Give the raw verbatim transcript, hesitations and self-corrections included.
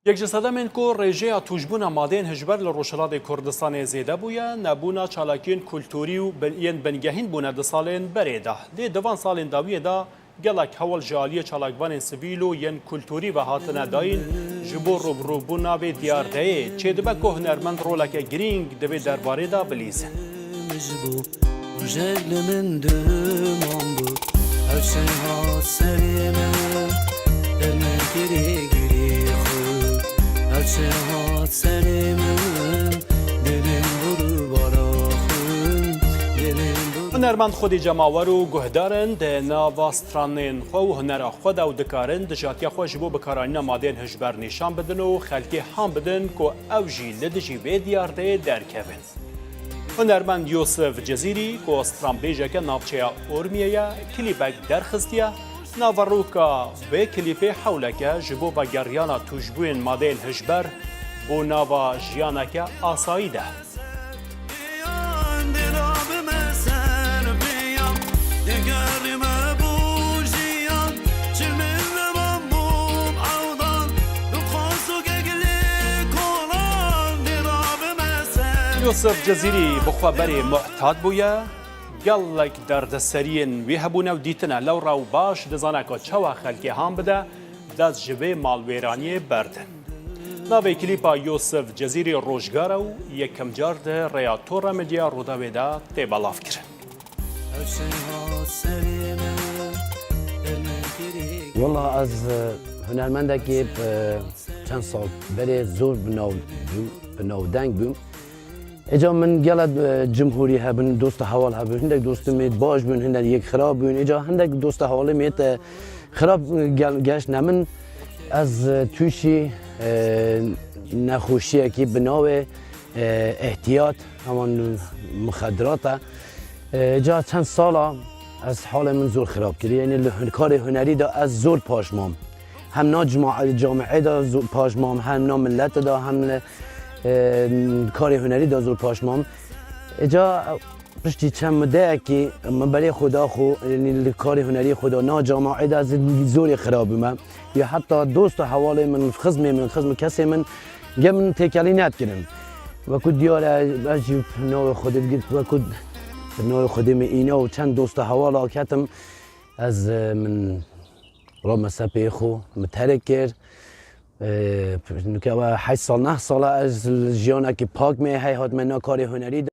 Yek ji sedemên ku rêjeya tûjbûna madeyên hişber li Rojhilatê Kurdistanê zêde bûye, nebûna çalakiyên kulturî û bin-, yên bingehîn bûne di salên berê de. Lê di van salên dawiyê de gelek hewl ji aliyê çalakvanên sivîl û yên kulturî ve hatine dayîn ji bo rûbirûbûna vê diyardeyê. Çêdibe ku hunermend roleke girîng di vê derbarê de bilîzin. Rojek li min duman bû, her çi hat serê min, dil min kirî girî xwe. Her çi hat serê min, dilin bûr bara xwe, dilin bûr. Hunermend Xwedî Cemawer û guhdarin di nava stranên xwe û hunera xwe de û dikarin dijatiya xwe ji bo bikaranîna madeyên hişber nîşan bidin û xelkê han bidin ku ew jî li dijî vê diyardeyê derkevin. Hunermend Yûsif Cezîrî, ku stranbêjeke navçeya Urmiyê ye, klîpek derxistiye. Naveroka vê klîpê hewleke ji bo vegeriyana tûjbûyên madeyên hişber bo nava jiyaneke asayî de. Yûsif Cezîrî bi xwe berê muhtad bûye. Gelek derdeseriyên wî hebûne û dîtine. Lewra û baş dizane ku çawa xelkê han bide, dest ji vê malwêraniyê berdin. Navê klîpa Yûsif Cezîrî Rojgara û yekem car di rêya Tora Medya Rûdawê de tê belavkirin. Wela ez, e, hunermendekî, e, çend sal berê zor bi nav bûm, bi navdeng bûm. Êca min gelek, e, cumhurî hebin, dosta hewal hebin, hindek dostê me baş bûn, hindek yek xirab bûn. Êca hindek dosta hewalê me te xirab, e, gel-, geştine min. Ez, e, tûşî, e, nexweşiyekî bi navê, e, îhtiyat, heman muxeddirat e. E, ca çend sala ez halê min zor xirab kiriye. Yanî li hun-, karê hunerî de ez zor paş mam. Hem na cima-, camiê de zor paş mam, hem na milletê de, hem li, e, karê hunerî de zor paş mam. Êca piştî çend mudeyekî min berê xwe da xwe, yanî li karê hunerî xwe da na camiê de ez zorê xirab bûme. Ya heta dost û hewalê min, xizmê min, xizm kesê min, ge min têkelî nedikirin. Wekû diyar e, ez jî navê Xwedê digir, wekû navê Xwedê min îna û çend dosta hewala ketim, ez, e, min rame ser pê xwe, min terk kir. E, nuke we heşt sal, neh sala ez li jiyanekî pak me hey hatime na karê hunerî de.